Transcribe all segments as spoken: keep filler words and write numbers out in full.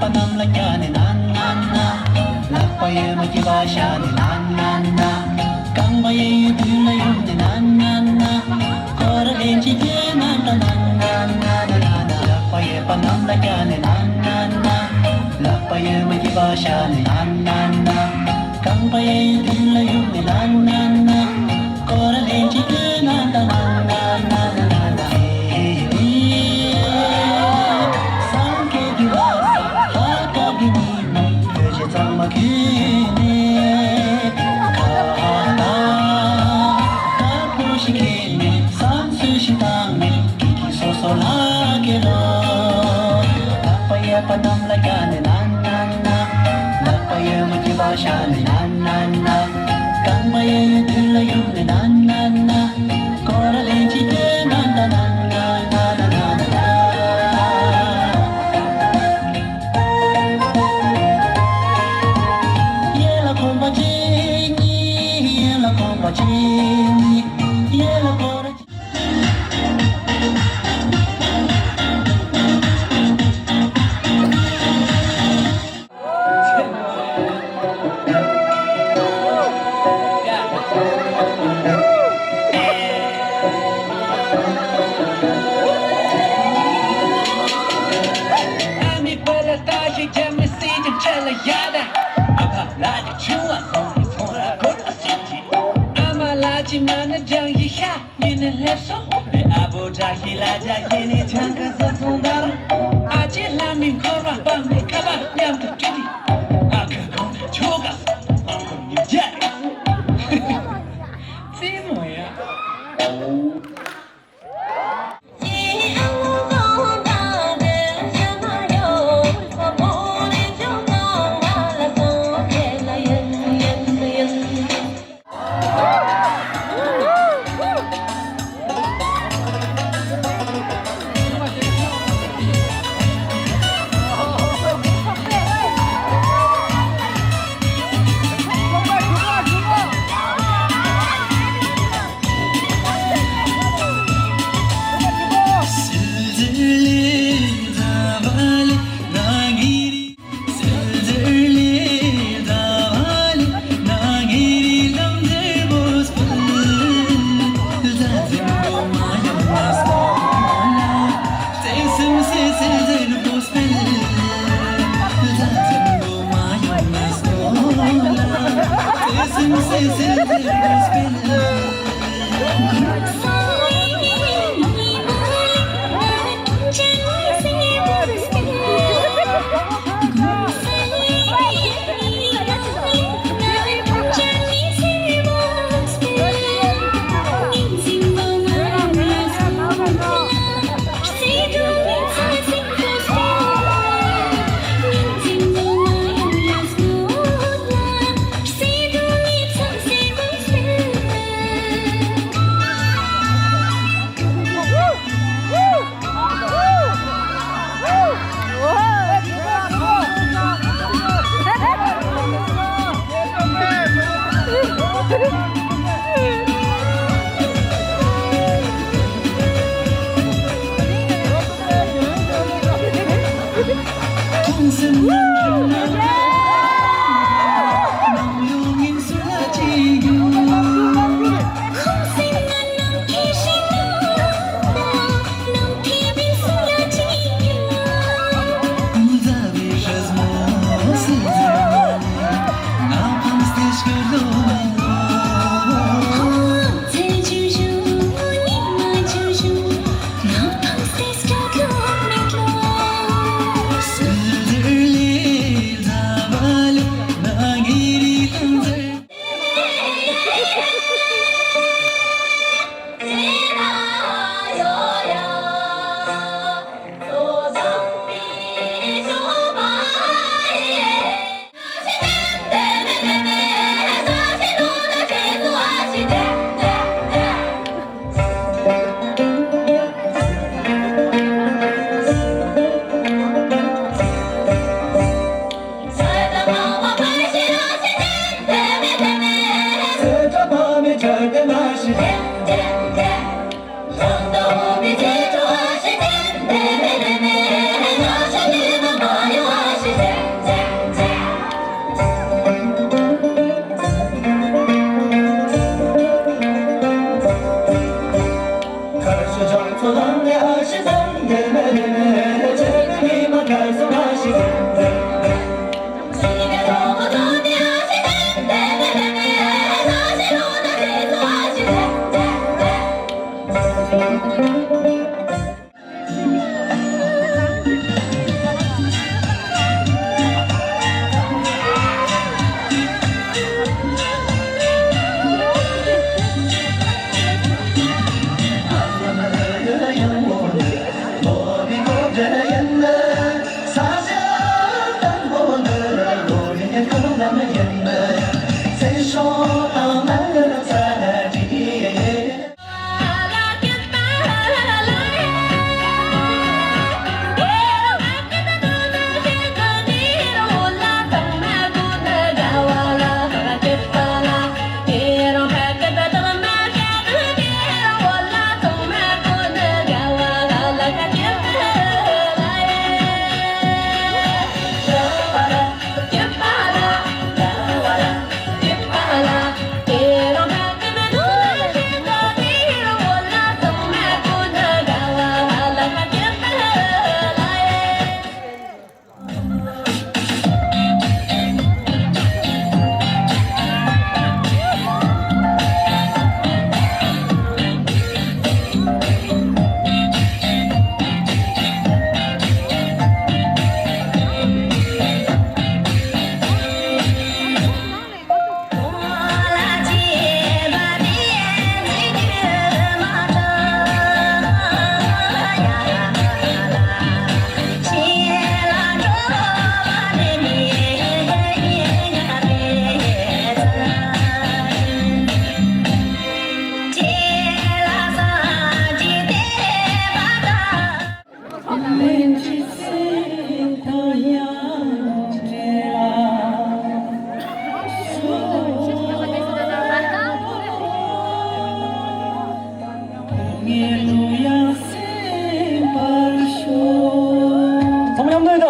པ་གནམ་ལ་བཀྱག་ནས་ན་ན་ན། ལག་པ་གཡས་མ་སྐྱིད་པ་བཞག་ནས་ན་ན་ན། རྐང་པ་གཡས་གཡོན་མདུན་ལ་གཡུག་ནས་ན་ན་ན། སྐོར་ར་ལན་གཅིག་བསྟན་ན་ད་ན་ན་ན་ན་ན་ན། ལག་པ་གཡས་པ་གནམ་ལ་བཀྱག་ནས་ན་ན་ན། ལག་པ་གཡོན་མ་སྐྱིད་པ་བཞག་ནས་ན་ན་ན། རྐང་པ་གཡས་མདུན་ལ་གཡུག་ནས་ན་ན་ན། སྐོར་ར་ལན་གཅིག་བསྟན་ན་ད་ན་ན་ན་ན་ན་ན། ཧེ་ཧེ། སངས་རྒྱས་ཀྱི་ལྷ་ས་ལྷ་དཀར་གྱི་ཉི་མ། བོད་ཆས་གཙང་མ་གྱོན་ནས། ཁ་ཁ་དཀར་པོ་ཞིག་འཁྱེར་ནས། བསང་གསོལ་ཞིག་བཏང་ནས། སྐྱིད་སྐྱིད་སོ་སོ་ལྷ་སྐྱིད་ལོ། ལག་པ་གཡས་པ་གནམ་ལ་བཀྱག་ནས་ན་ན་ན། ལག་པ་གཡོན་མ་སྐྱིད་པ་བཞག་ནས་ན་ན་ན། རྐང་པ་གཡས་གཡོན་མདུན་ལ་གཡུག་ནས་ན་ན་ན། སྐོར་ར་ལན་གཅིག་བསྟན་ན་ད་ན་ན་ན་ན་ན་ན། གཡས་ལ་གོམ་པ་གཅིག་གཉིས། གཡོན་ལ་གོམ་པ་གཅིག་གཉིས། གཡས་ལ་སྐོར་ར། ཨ་མ་ལགས་ཀྱི་མ་ཎི་བགྲང་ཡི་ཤ། ཉིན་ནས་སླེབས་སོང་། ངའི་ཨ་བོ་བཀྲ་ཤིས་ལ་རྒྱ་ཡེ་ནས་ཆང་ཁ་ཟ་སོང་དང་། ཨ་ཅེ་ལྷ་མིའི་འཁོར་བ་སྤངས་ནས་ཁ་པར་མཉམ་དུ་བྲིས་ཏེ། ཨ་ཁུ་ཁོང་ཁྲོ་ཆོག་ག་སོང་། ཁོང་ཁོང་ཉིན་རྒྱ་རེད། རྩེད་མོ་ཡ། ཚང་མ་མཉམ་དུ་ཡིན་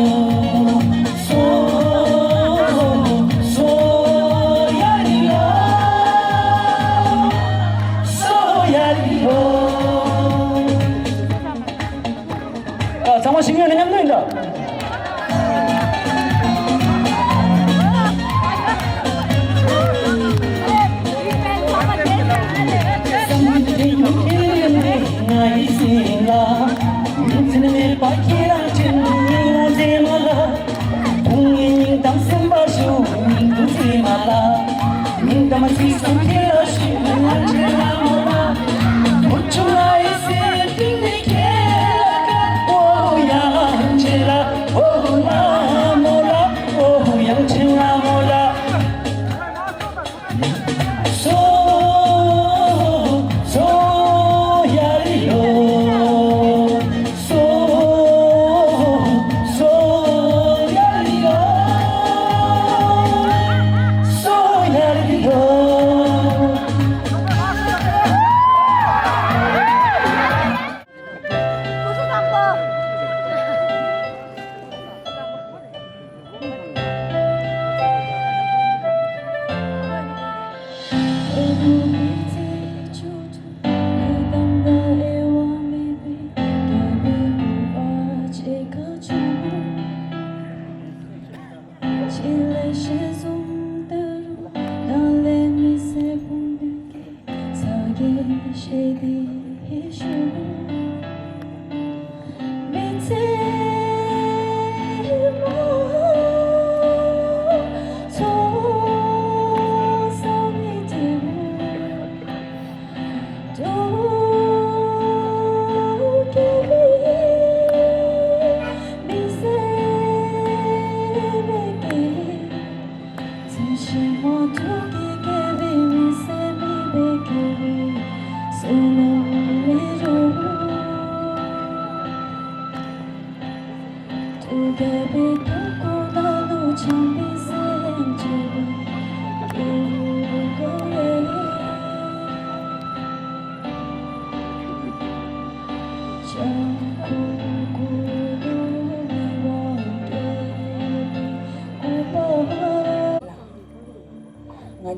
ད། ཨ། ཚང་མ་ཞིག་ཡོད་ན་མཉམ་དུ་ཡིན་ད།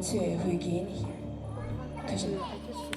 ཚོས་འོས་འགན་ཡིན། ཐུགས་རྗེ་གནང་།